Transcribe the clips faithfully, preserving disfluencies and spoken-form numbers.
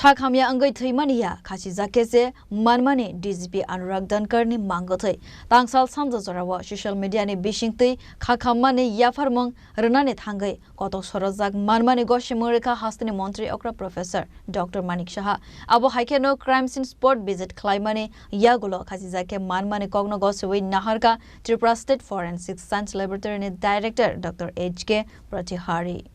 Thak hamya wngwi thwimani ya khachijak khe se manmani D G P Anurag Dhankar ni mangwthwi. Tangsal sanja jorao social media ni bisingtwi khakhammani yapharmung rwnani thangwi kotok sorojak manmani gosimung rwkha hasteni montri okra Professor Doctor Manik Saha. Abo hai kheno crime scene spot visit khlaimani yagulo khachijak khe manmani kokno gosiwi naharkha Tripura State Forensic Science Laboratory ni Director Doctor H K Pratihari.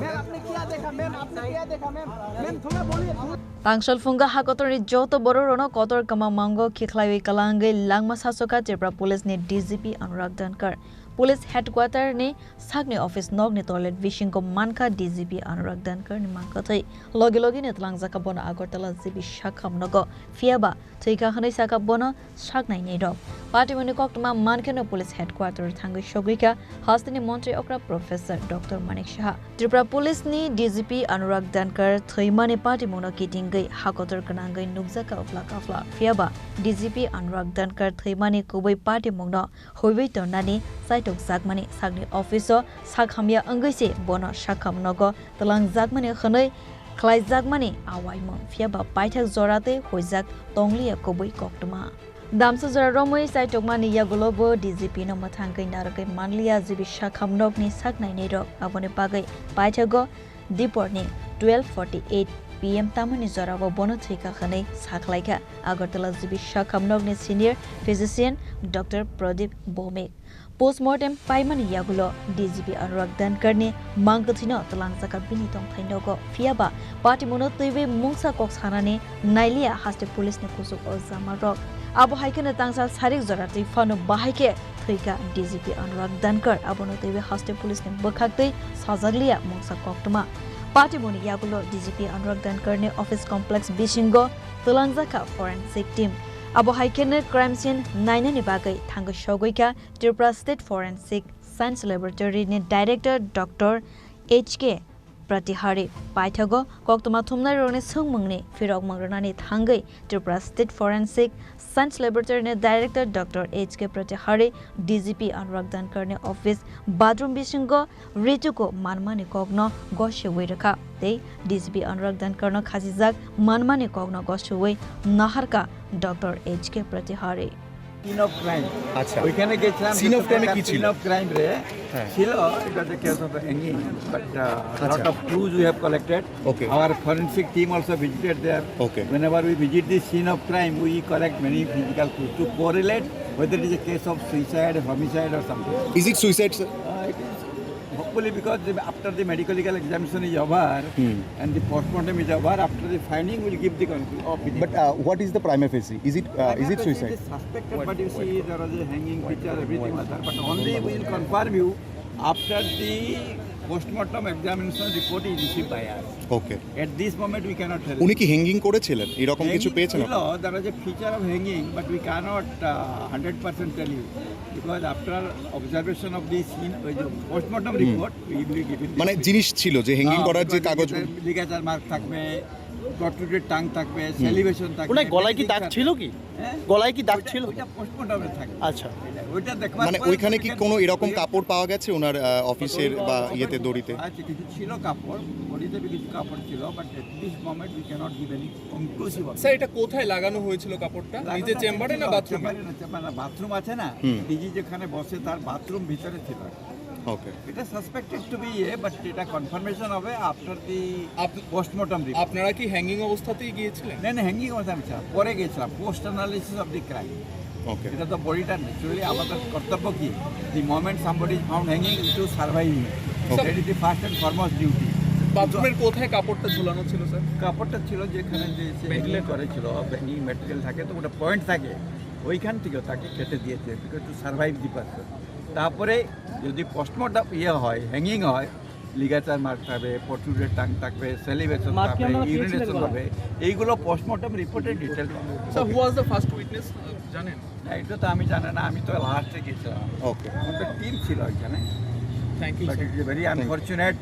Ma'am, आपने क्या देखा? मैम, आपने क्या देखा? Ma'am, ma'am, थोड़ा बोलिए। Tangsal phunga hakotorni joto borok rono kotor kwma mango khikhlaiwi kwlangwi langma sasokha Tripura Police ni D G P Anurag Dhankar. Police headquarter ni sakni office nokni toilet bisingo mankha D G P Anurag Dhankar ni mangkwthwi. Logi logi ni twlangjakha bono Agartala G B sakham nogo. Phiyaba thwikha hwnwi sakha bono saknainai rok. Patimoni koktwma mankheno police headquarter thangwi sogwikha hasteni montri okra Professor Doctor Manik Saha. Tripura Police ni D G P Anurag Dhankar thwimani patimungno kitingwi hakotor gwnangwi nukjakha uphla kaphla. Phiyaba D G P Anurag Dhankar thwimani kubui patimungno huiwi tonnani chaitokjakmani sakni office o sak hamya wngwi se bono sakham nogo twlangjakmani hwnwi khlaijakmani awaimung, phiyaba paithak jora tei huijak tongliya kubui koktwma. Damsa jora romwi chaitokmani yagulo bo D G P no mwthangwi narwgwi manliya G B sakham nokni saknainai rok. Aboni bagwi paithago diporni twelve forty eight P M tamoni jorao bono thwikha hwnwi sakhlaikha Agartala G B sakham nokni senior physician Doctor Pradip Bhowmik. Postmortem paimani yagulo D G P Anurag Dhankar ni mangkwthwino twlangjakha bini tongthai nogo. Phiyaba patimungno twiwi mungsa kok sanani nailiya haste police ni kuchuk o jama rok. Abo hai kheno tangsal sarik jora twi phano bahai khe thwikha D G P Anurag Dhankar. Abono twiwi haste police ni bwkhak twi sajakliya mungsa koktwma. Patimungni yagulo D G P Anurag Dhankar ni office complex bisingo twlangjakha forensic team. Abo hai kheno crime scene nainani bagwi thangwi sogwikha Tripura State Forensic Science Laboratory ni Director Doctor H K Pratihari. Paithago koktwma thumnairokni swngmungni phirokmung rwnani thangwi Tripura State Forensic Science Laboratory ni Director Doctor H K Pratihari, D G P Anurag Dhankar ni office bathroom bisingo rituku manmani kokno gosiwi rwkha tei D G P Anurag Dhankar no khachijak manmani kokno gosiwi naharkha Doctor H K Pratihari. Scene of crime. আচ্ছা। ওইখানে গেছিলাম, scene of crime এ কি ছিল? Scene of crime রে হ্যাঁ। ছিল, it was a case of hanging, but, uh, আচ্ছা। Lot of clues we have collected. Okay. Our forensic team also visited there. Okay. Whenever we visit the scene of crime, we collect many physical clues to correlate whether it is a case of suicide, homicide or something. Is it suicide, sir? Uh, it is hopefully because the, after the medical examination is over, Hmm. and the postmortem is over, after the finding will give the conclusion. But, uh, what is the prima facie? Is it, uh, is it suicide? Suspected, but you see, there was a hanging picture, everything was there. But only we will confirm you after the postmortem examination report is received by us. Okay. At this moment, we cannot tell. উনি কি হ্যাঙ্গিং করেছিলেন? এরকম কিছু Hanging পেয়েছেন ছিল, আপনারা? There was a feature of hanging, but we cannot, uh, hundred percent tell you. Because after observation of the scene, ওই যে postmortem হুম। Report, we will be given the মানে report. জিনিস ছিল যে হ্যাঙ্গিং হ্যাঁ, করার যে because কাগজ এটাতে ligature mark থাকবে, protruded tongue থাকবে, হুম। Salivation থাকবে, ওনার গলায় কি many দাগ things ছিল থাকবে। কি? হ্যাঁ? গলায় কি দাগ ওটা, ছিল? ওটা postmortem এ থাকবে। আচ্ছা। ওইটা দেখবার মানে পরে ওইখানে কি সেখানে কোনো এরকম ওই কাপড় পাওয়া গেছে ওনার, আহ, অফিসের কোনো বা কাপড় ইয়েতে দড়িতে? আছে, কিছু ছিল কাপড়, বডিতে কিছু কাপড় ছিল, but at this moment we cannot give any conclusive opinion. Sir, এটা কোথায় লাগানো হয়েছিল কাপড়টা? নিজে চেম্বারে না বাথরুমে? চেম্বারে না, চেম্বারে না, বাথরুম আছে না? হুম। ডিজি যেখানে বসে তার বাথরুম ভিতরে ছিল। ওকে। এটা suspected to be ইয়ে, but এটা কনফার্মেশন হবে after the up-, postmortem report. আপনারা কি হ্যাঙ্গিং অবস্থাতেই গিয়েছিলেন? না, না, হ্যাঙ্গিং অবস্থা আমি ছিলাম, পরে গেছিলাম, post analysis of the crime. ওকে। এটা তো বডিটা ন্যাচুরালি আমাদের কর্তব্য কি? The moment somebody is found hanging, to survive him. Okay. That is the first and foremost duty. বাথরুমের কোথায় কাপড়টা ঝুলানো ছিল, স্যার? কাপড়টা ছিল যেখানে যে সে ভেন্টিলেটর। হ্যাঙ্গিং করেছিল, হ্যাঙ্গিং ম্যাটেরিয়াল থাকে তো, ওটা পয়েন্ট থাকে, ওইখান থেকে তাকে কেটে দিয়েছে, because to survive the person. তারপরে যদি পোস্টমর্টম ইয়ে হয়, হ্যাঙ্গিং হয়, লিগাচার মার্ক থাকবে, প্রোট্রুডেড টাং থাকবে, সেলিভেশন থাকবে, ইউরিনেশন হবে, এইগুলো পোস্টমর্টম রিপোর্টে ডিটেল পাবে। Sir, who was the first witness, জানেন? না, এটা তো আমি জানি না, আমি তো লাস্টে গেছিলাম। ওকে। আমাদের টিম ছিল ওইখানে। Thank you, but sir. It is very unfortunate,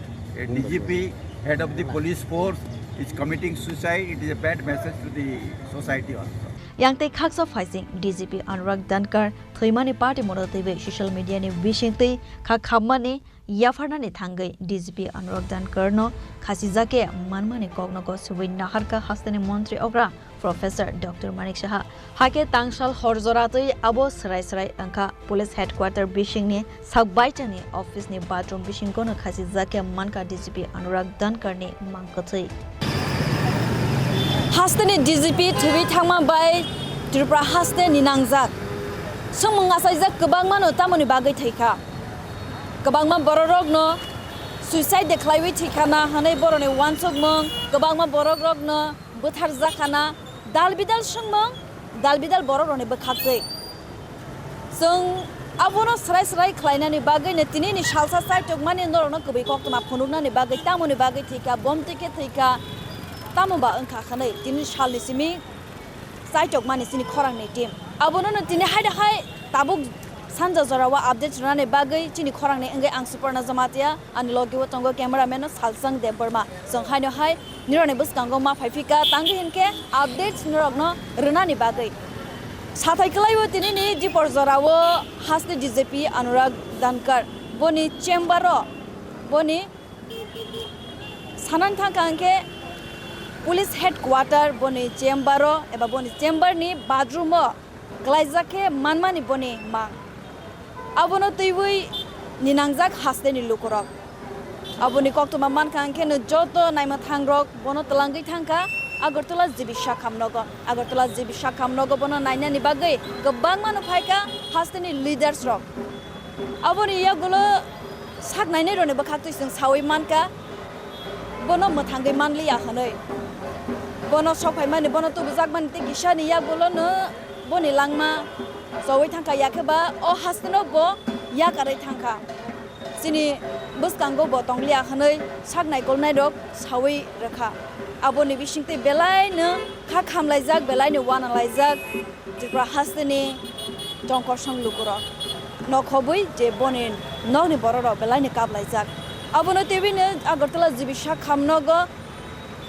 D G P, head of the police force, is committing suicide. It is a bad message to the society also. Yang tei khaksa phaising D G P Anurag Dhankar thwimani party mono twiwi social media ni bising twi kha khammani yapharnani thangwi D G P Anurag Dhankar no khasijak khe manmani kokno gosubwi naharkha hasteni montri okra Professor Doctor Manik Saha. Hakhe tangsal hor jora twi abo swrai swrai wngkha police headquarter bisingni sak baitani office ni bathroom bisingo no khasijak khe mankha D G P Anurag Dhankar ni mang kwthwi. Hasteni D G P thwiwi thangma bai Tripura haste ni nangjak. Swngmung achaijak kwbangma no tamoni bagwi thwikha. Kwbangma bororokno suicide de khlaiwi thwikhana hwnwi boroni uansukmung, kwbangma borokrokno bwtharjakhana, dal bidal swngmung, dal bidal borokrokni bwkhaktwi. Chwng abono swrai swrai khlainani bagwino tinini salsa chaitokmani norokno kwbwi koktwma phunuknani bagwi, tamoni bagwi thwikha, bomtwi khe thwikha, tamo ba wngkha hwnwi tinini salni simi chaitokmani chini khorangni team. Abono no tini haida hai tabuk sanja jorao update rwnani bagwi chini khorangni wngwi ang Suparna Jamatia, ani logi o tongo cameraman no Salsang Debbarma. Chwng haino hai nironi bwskango ma phaiphika tangwi hinkhe update nirokno rwnani bagwi. Sathai kwlaiwi tinini dipor jorao haste D G P Anurag Dhankar boni chamber o boni Sanani thangkha hwnkhe police headquarter boni chamber o eba boni chamber ni bathroom o klaijak khe manmani boni mang. Abono twiwi ninangjak hasteni lukurok. Aboni koktwma mankha hwnkhe no joto naima thangrok bono twlangwi thangkha Agartala G B Shakham nogo. Agartala G B Shakham nogo bono nainani bagwi kwbangma no phaikha hasteni leaders rok. Aboni yagulo sak nainai rokni bwkhaktwi chwng sawi mankha, bono mwthangwi manliya hwnwi. Bono sok phaimani, bono tubujakmani tei kisani yagulono boni langma chowi thangkha, yakhe ba o hasteno bo yakarwi thangkha. Chini bwskango bo tongliya hwnwi sak naikolnairok sawi rwkha. Aboni bisingtwi belaino kha khamlaijak, belaino uanalaijak. Tripura hasteni tongkorsong lukurok nokhobwi je boni nokni bororok belaini kaplaijak. Abono tebini Agartala G B Shakham nogo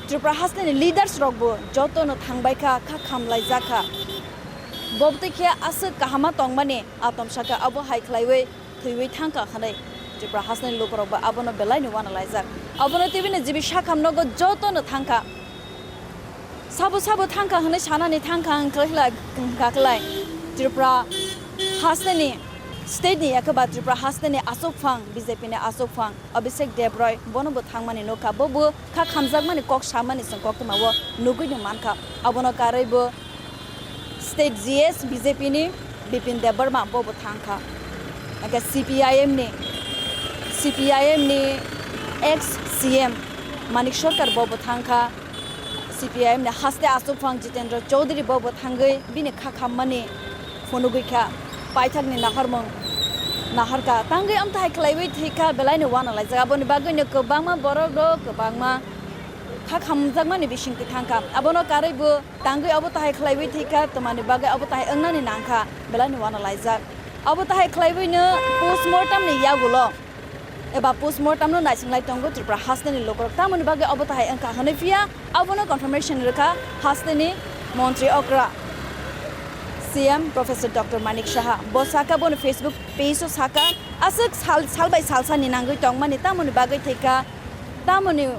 Tripura hasteni leaders rokbo jotono thangbaikha, kha khamlaijakha. Bobtwi khe aswk kahama tongmani atomsakha, abo hai khlaiwi thwiwi thangkha hwnwi Tripura hasteni lukurokbo abono belaino uanalaijak. Abono tebini G B Shakham nogo jotono thangkha. Sabo sabo thangkha hwnwi sanani thangkha wngkha khlai, wngkha khlai. Tripura hasteni state ni yakhe ba Tripura hasteni aswk phang, B J P ni aswk phang Abhishek Debroy bono bo thangmani nukha, bo bo kha khamjakmani kok samani chwng koktwma o nugwi no mankha. Abono karwi bo state G S B J P ni Bipin Debbarma bo bo thangkha. Hwnkhe C P I M ni, C P I M ni ex C M Manik Sarkar bo bo thangkha. C P I M ni haste achukphang Jitendra Chaudhary bo bo thangwi bini kha khammani phunugwi kha, paithakni naharmung naharkha, tangwi amtahai khlaiwi thwikha, belaino uanalaijak. Aboni bagwino kwbangma borok rok kwbangma kha khamjakmani bisingtwi thangkha. Abono karwi bo tangwi abo tahai khlaiwi thwikha, twmani bagwi abo tahai wngnani nangkha, belaino uanalaijak. Abo tahai khlaiwino post mortem ni yagulo eba post mortem no naisinglai tongo Tripura hasteni lukurok. Tamoni bagwi obo tahai wngkha hwnwi phiya abono confirmation rwkha hasteni montri okra C M Professor Doctor Manik Saha. Bo sakha, boni Facebook page o sakha, aswk sal, sal bai salsa ni nangwi tongmani, tamoni bagwi thwikha, tamoni,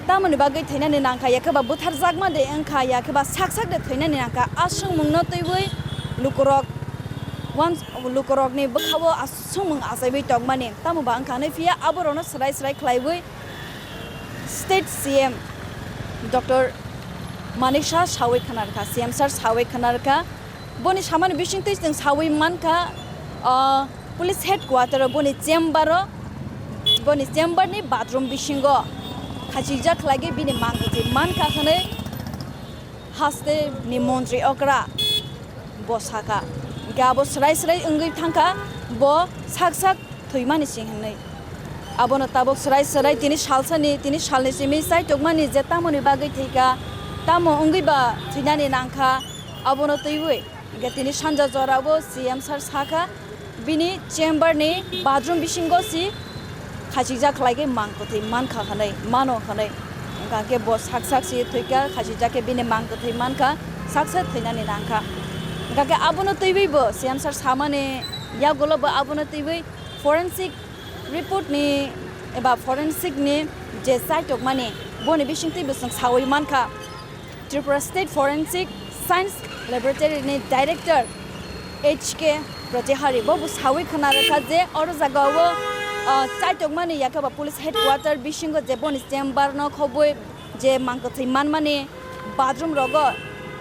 tamoni bagwi thwinani nangkha, yakhe ba butharjakma de wngkha, yakhe ba sak sak de thwinani nangkha, a swngmung no twiwi lukurok, wan, lukurok ni bwkha o a swngmung achaiwi tongmani, tamo ba wngkha hwnwi phiya aborokno swrai swrai khlaiwi state C M Doctor Manik Saha sawi khna rwkha, C M sir sawi khna rwkha. Boni samani bisingtwi chwng sawi mankha, ah, police headquarter o boni chamber o, boni chamber ni bathroom bisingo khachijak khlaigwi bini mang kwthwi mankha hwnwi haste ni montri okra bo sakha. Hwnkhe abo swrai swrai wngwi thangkha, bo sak sak thwimani sing hwnwi. Abono tabuk swrai swrai tini salsani, tini salni simi chaitokmani je tamoni bagwi thwikha, tamo wngwi ba thwinani nangkha, abono twiwi. Hwnkhe tini sanja jorao C M sir sakha, bini chamber ni bathroom bisingo si khachijak khlai khe mang kwthwi mankha hwnwi, mano hwnwi. Hwnkha khe bo sak sak se thwikha, khachijak khe bini mang kwthwi mankha, sak sak thwinani nangkha. Hwnkha khe abono twiwi bo C M sir samani yagulo bo abono twiwi forensic report ni eba forensic ni je chaitokmani boni bisingtwi bo chwng sawi mankha. Tripura State Forensic Science Laboratory ni Director H K Pratihari bo bo sawi khna rwkha je oro jaga o, ah, chaitokmani yakhe ba police headquarter bisingo je boni chamber no khobwi je mang kwthwi manmani bathroom rogo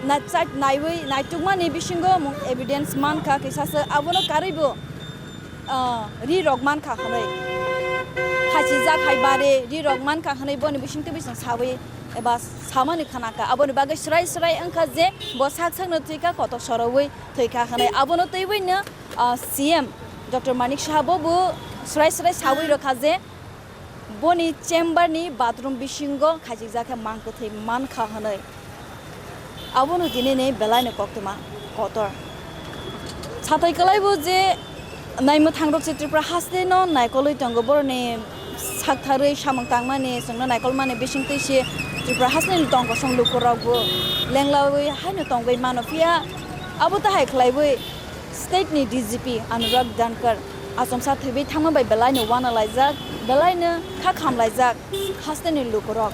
na chait naiwi naitukmani bisingo mung evidence mankha kisa se abono karwi bo ah, ri rok mankha hwnwi, khachijak hai bare ri rok mankha hwnwi boni bisingtwi bising sawi eba samani khnakha. Aboni bagwi swrai swrai wngkha je bo sak sakno thwikha, kotok sorowi thwikha hwnwi. Abono twiwino, ah, C M Doctor Manik Saha bo bo swrai swrai sawi rwkha je boni chamber ni bathroom bisingo khachijak khe mang kwthwi mankha hwnwi. Abono tini ni belai no koktwma kotor. Sathai kwlai bo je naimwthang rok se Tripura haste no naikolwi tongo, boroni saktharwi samung tangmani, chwngno naikolmani bisingtwi se Tripura haste ni tongkosong luku rok bo lenglawi haino tongwi mano, phiya abo tahai khlaiwi state ni D G P Anurag Dhankar achomsa thwiwi thangma bai belai no uana laijak, belai no kha kham laijak. Hasteni lukurok.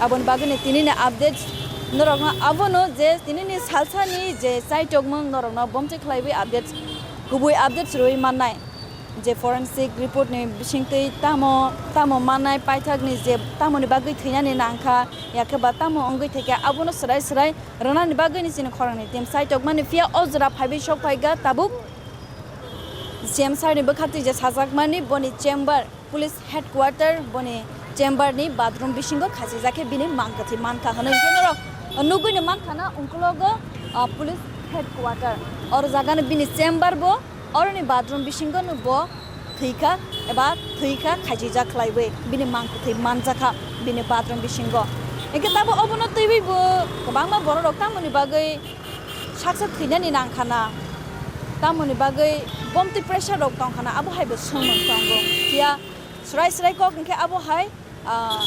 Aboni bagwino tinini updates norokno abono je tinini salsani je chaitokmung norokno bomtwi khlaiwi updates, kubui updates rwui mannai. Je forensic report ni bisingtwi tamo, tamo mannai paithakni je tamoni bagwi thwinani nangkha, yakhe ba tamo wngwi thwikha abono swrai swrai rwnani bagwini chini khorangni team chaitokmani, phiya o jora phaiwi sok phaikha tabuk C M sir ni bwkhaktwi je sajakmani boni chamber. Police headquarter boni chamber ni bathroom bisingo khachijak khe bini mang kwthwi mankha hwnwi hwnkhe norok nugwi no mankha na ungkulogo, ah, police headquarter. Oro jaga no bini chamber bo, oroni bathroom bisingo no bo thwikha eba thwikha khachijak khlaiwi bini mang kwthwi manjakha bini bathroom bisingo. Hwnkhe tabo obono twiwi bo kwbangma borok rok tamoni bagwi saksa thwinani nangkha na, tamoni bagwi bomtwi pressure rok tongkha na, abo hai bo swngmung tongo. Phiya Swrai swrai kok hwnkhe abo hai, ah,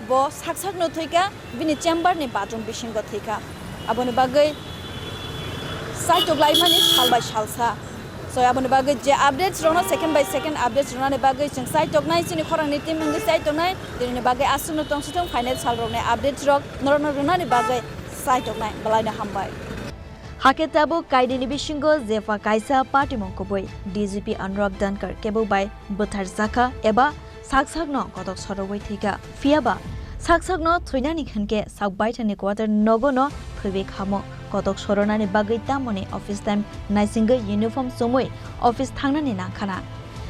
bo sak sakno thwikha, bini chamber ni bathroom bisingo thwikha. Aboni bagwi saitok laimani sal bai salsa. So, aboni bagwi je updates rokno second by second updates rwnani bagwi chwng saitoknai, chini khorangni team wngwi saitoknai, tinini bagwi aswkno tongsithung final sal rokni updates rok norokno rwnani bagwi saitoknai. Belaino hambai. Hakhe tabuk kainwini bisingo jepha kaisa patimung kubui D G P Anurag Dhankar kebo bai bwtharjakha eba sak sakno kotok sorogwi thwikha. Phiyaba sak sakno thwinani hwnkhe sak baithani quarter nogono thwiwi khamung. Kotok soronani bagwi tamoni office time naisingwi uniform chumui office thangnani nangkhana.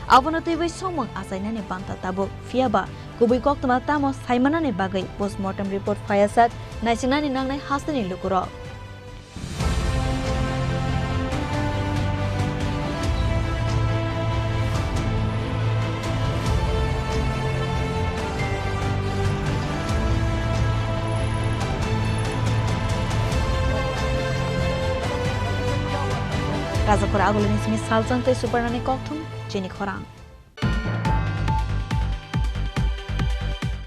Abono twiwi swngmung achainani banta tabuk. Phiyaba kubui koktwma tamo saimanani bagwi postmortem report phaiyasak naisingnani nangnai hasteni lukurok. Rajakhor Agulini simi salchang tei Suparnani kokthum chini khorang.